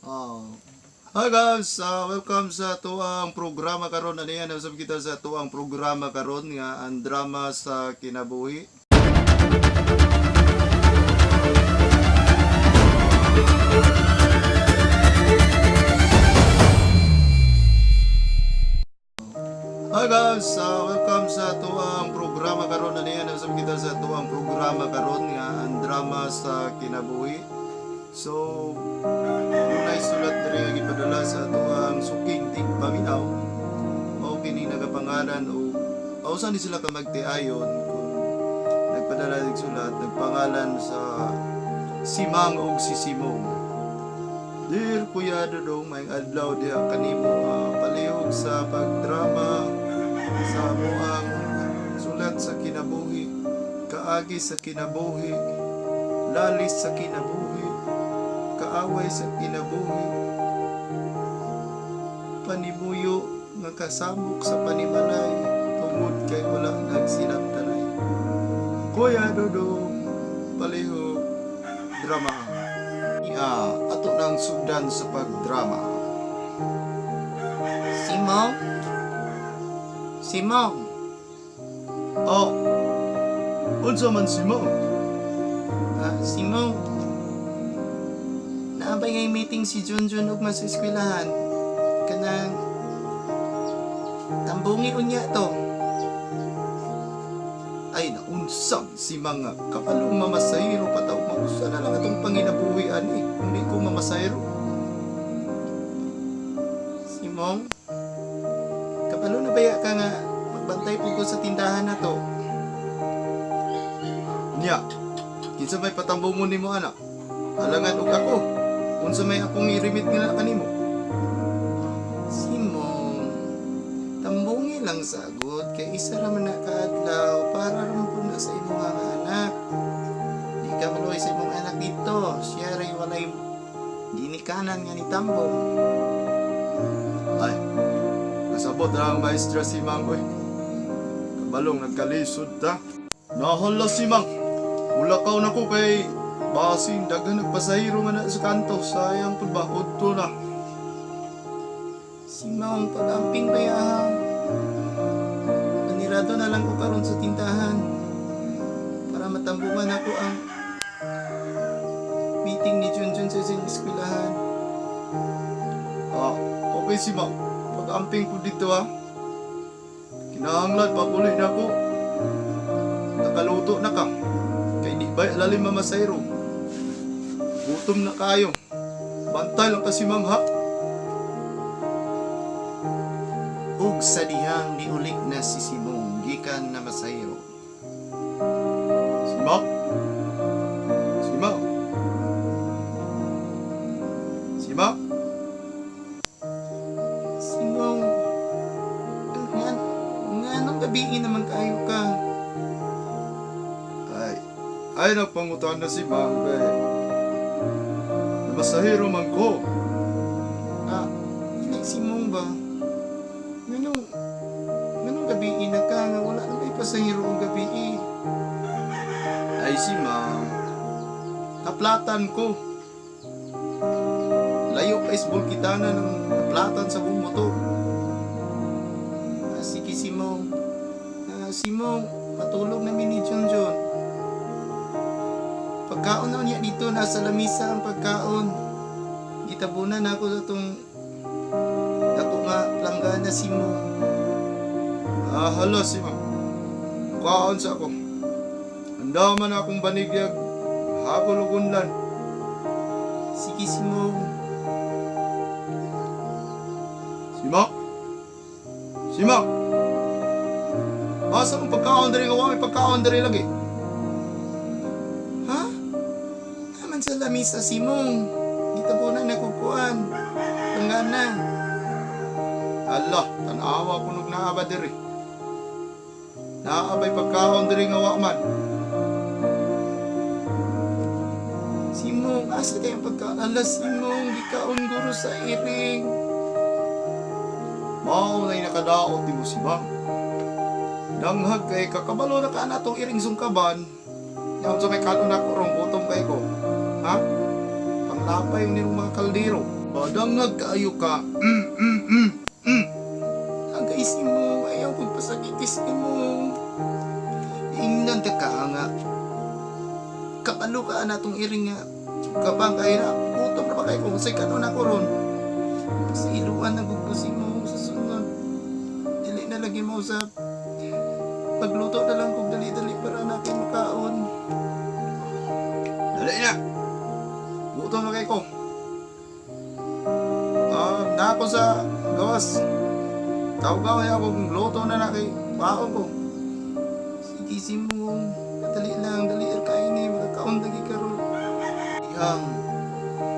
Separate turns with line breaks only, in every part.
Oh. Hi guys, welcome sa tuang programa karon. Ano yan? Usab kita sa tuang programa karon nga ang drama sa kinabuhi. Hi guys, welcome sa tuang programa karon. Ano yan? Usab kita sa tuang programa karon nga ang drama sa kinabuhi. So, dunay sulat diri nga gipadala sa atuang suking tigpaminaw. Mao kini nagapangalan o pausa ni sila ka magtiayon kung nagpadala og sulat nagpangalan sa Simang og si Simong. Dear Kuya Dodong, may adlaw diha kanimo, palihog sa pagdrama sa amoang sulat sa kinabuhi, kaagi sa kinabuhi, lalis sa kinabuhi, kaaway sa kinabuhi, panimuyo nga kasamok sa panimalay tungod kay wala nagsinabtanay. Kuya Dodong, palihog drama. Iya, ato nang sugdan sa pagdrama.
Simong? Simong?
Oh, unsa man si Mang?
Ah, Simong? Naabay ngay meeting si Junjun ugma sa eskwelahan. Kanang tambungi unya to.
Ay, naunsang si mga kapalong mamasayro pataw mausa na lang atong panginabuhi ani kung di ko mamasayro.
Simong? Kabalo na baya ka nga magbantay po ko sa tindahan na to?
Nya, kinsa may patambungon nimo ana? Alangan og ako. Unsa may akong irimit nga kanimo?
Simong, tambungi lang sagot kay isa ra man na kaadlaw para ra man pud na sa imong mga anak. Di ka maluoy sa imong anak dito. Siya ray walay ginikanan nga ni tambong.
Ay, kasabot ra ang maestra si Mang oy. Kabalong nagkalisod ta. Nahala si Mang. Ulakaw na ko kay basin daghan nagpasahiro man na sa kanto. Sayang pud ba udto na.
Simong, pag-amping ba ya? Panirado na lang ko karon sa tindahan para matambungan ako ang meeting ni Junjun sa isang eskwelahan.
Ah, okay si Mang. Pag-amping ko dito ha. Kinahanglan pag-uli na ko. Nakaluto na ka. Kay di ba lalim mamasayro. Gutom na kayo. Bantay lang kasi Mang ha.
Ug sa dihang niuli na si Simong gikan na masayro.
Si Mang? Si Mang? Si Mang?
Simong, nga, nga nung gabi naman kayo ka?
Ay, ay nagpangutan na si Mang kay namasahiro man ko.
Ah, dili Simong ba? Nganong gabi na ka nga wala na may pasahero ang gabi?
Ay si Mang, kaplatan ko. Layo pa is bulkitana ng kaplatan sa buong motor.
Ah, sige Simong. Ah, Simong, matulog na mi ni Junjun. Pagkaon na niya dito, nasa lamisa ang pagkaon. Gitabunan ako sa itong dako nga planggana, Simong.
Ah, hala si Mang. Kaon sa ako. Handa man akong banigyag. Habol ug unlan.
Sige Simong.
Si Mang? Si Mang? Asa ang pagkaon diri nga wa may pagkaon diri lagi?
Ha? Naman sa lamisa, Simong. Gitabunan ako kuan. Planggana.
Ala, tan-awa ko nung naa ba diri. Naa ba'y pagkaon diri nga wa man?
Simong, asa kayong pagkaon? Ala, Simong, gikaon guro sa iring.
Mao na'y nakadaot nimo si Mang. Danghag kay kakabalo na ka na tong iring sungkaban. Nya unsa may kaon nako rong gutom kay ko. Ha? Panglapay yung nilong mga kaldero. Badangag kaayo ka.
Agay si mo, ayaw kong pasakitis ni mo. Ingnan ka ka nga. Kabalo ka na tong iring nga. Kabang kay na, gutom na ba kayo kung say kanon ako ron. Pasiluan na gud ko si mo sa sunod. Dili na lagi mo sa pagluto na lang kog dali-dali para natin makaon.
Dali na. Gutom na kayo ko. Ah, na ako sa gawas. Tawag ako kung luto na na kay baon ko.
Sige si mo, dali lang, dali er kain eh, makakaon lagi karon.
Ihang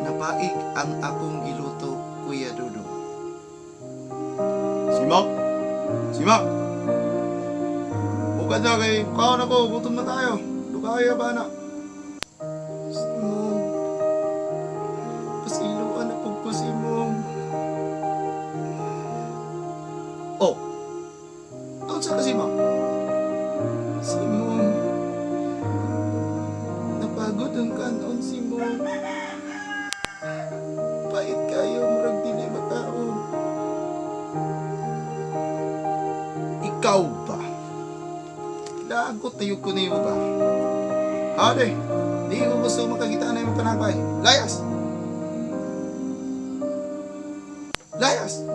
napaig ang akong giluto, Kuya Dudong. Simak! Simak! Bukad na kay kaon ako, gutom na tayo. Dukaya ba na?
Simong, pasiluan na pug ko, Simong.
Oh! Unsa ka, Simak?
Simong, napagod ang kanon, Simong. Pait kayo, murag dili makaon.
Ikaw ba? Lagot tayo ko niyo ba? Ade, di ko gusto makakita na yung panagpay. Layas! Layas!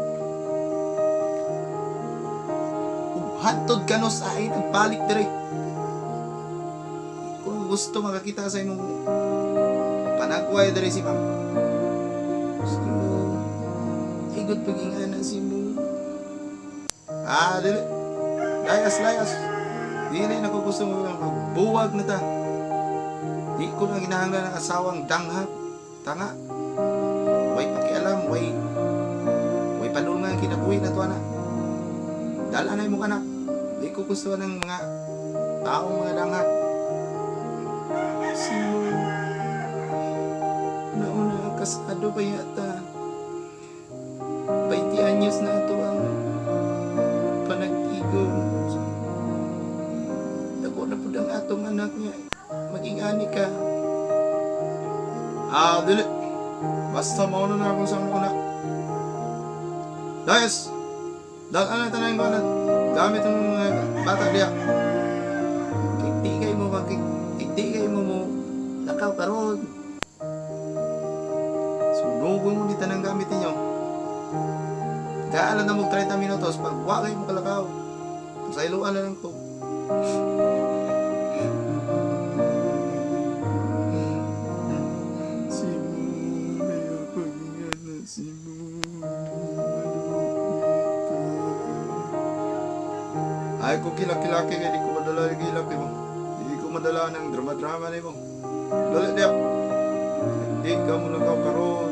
Ug hantod ka no sa akin, nagbalik dire. Kung gusto makakita sa imong panagway dire si ma'am.
Simong, igot pag-ingana, Simong.
Ah, dili. Layas, layas. Dili na ko gusto mo magbuwag na ta. Di ko na ginahanglan ng asawang danghap. Tanga. Way pakialam, way palungan kinabuhi na to na. Dala na imong anak. Di ko gusto ng mga taong mga danghap.
Simong, nauna kasado pa yata. 20 anyos na ito ang panagtigom. Dako na pud ang atong anak niya. Maging ani ka.
Ah, dili. Basta mauna na akong sa una. Layas! Dala na tanan ko na. Gamit ang mga bata diya.
Kay di kay mo di kay mo mo lakaw karon.
Sunugon mo di tanang gamit ninyo. Kaalan na mo 30 minutos pag wa kayo makalakaw. Pasayloan na lang ko.
Simong, ayaw pag-ingana, Simong. Malupit ka.
Ay ko kilaki-laki kay di ko madala yung kilaki mo. Di ko madala ng drama-drama nimo. Dali diya. Hindi ka mo lakaw karon.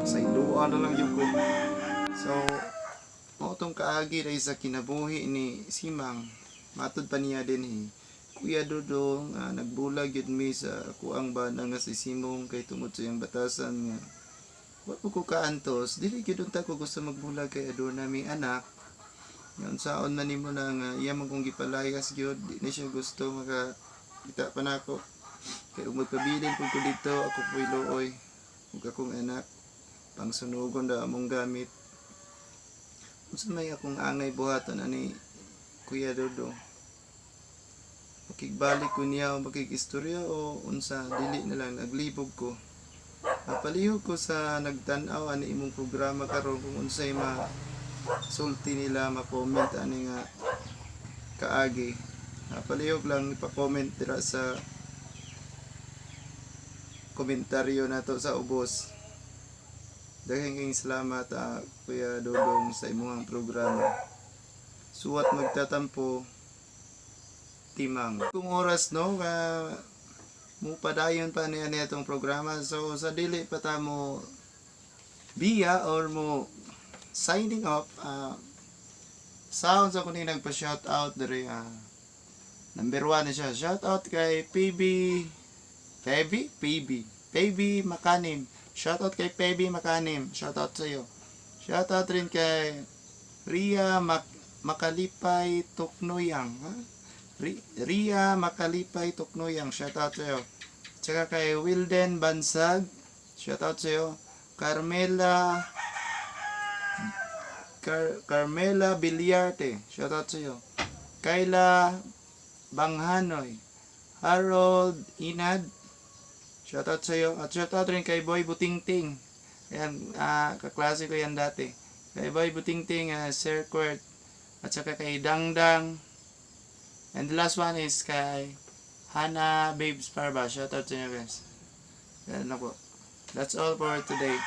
Pasayloan na lang yun ko.
So, mao tong kaagi ray sa kinabuhi ni Simang. Matod pa niya din eh. Kuya Dudong, nagbulag yun mi sa akuang bana nga si Simong kay tungod sa iyang batasan nga wa po ko kaantos, dili gyud unta ko gusto magbulag kay aduna mi anak. Yan saon na nimo na nga iya man kong gipalayas gyud, di na siya gusto maka kita pa nako. Kay ug magpabilin pud ko dito, ako po'y luoy ug akong anak pangsunugon daw among gamit. Unsa may akong angay buhaton ani, Kuya Dudong? Makigbalik ko niya o makikistorya o unsa, dili na lang naglibog ko. Napalihog ko sa nagtan-aw ani imong programa karon kung unsay ma sulti nila, ma-comment ani nga kaagi. Napalihog lang ipa-comment dira sa komentaryo nato sa ubos. Daghang kayong salamat, Kuya Dodong, sa imong programa. Suwat magtatampo, Timang. Kung oras no, ka mo padayon pa niya niya itong programa. So sa dili pa ta mo biya or mo signing off, sound sa kuning nagpa-shout out diri, number 1 na siya. Shout out kay PB PB PB PB Makanim. Shout out kay PB Makanim. Shout out sa iyo. Shout out rin kay Ria Makalipay Tuknoyang. Ha? Ria Makalipay Tuknoyang. Shout out sa iyo. Tsaka kay Wilden Bansag. Shout out sa iyo. Carmela Carmela Villarte. Shout out sa iyo. Kayla Banghanoy. Harold Inad. Shout out sa iyo. At shout out rin kay Boy Butingting. Ayan, kaklase ko yan dati. Kay Boy Butingting, Sir Quirt. At saka kay Dangdang. And the last one is kay Hannah Babes Parba. Shout out sa inyo, guys. Yan na po. That's all for today.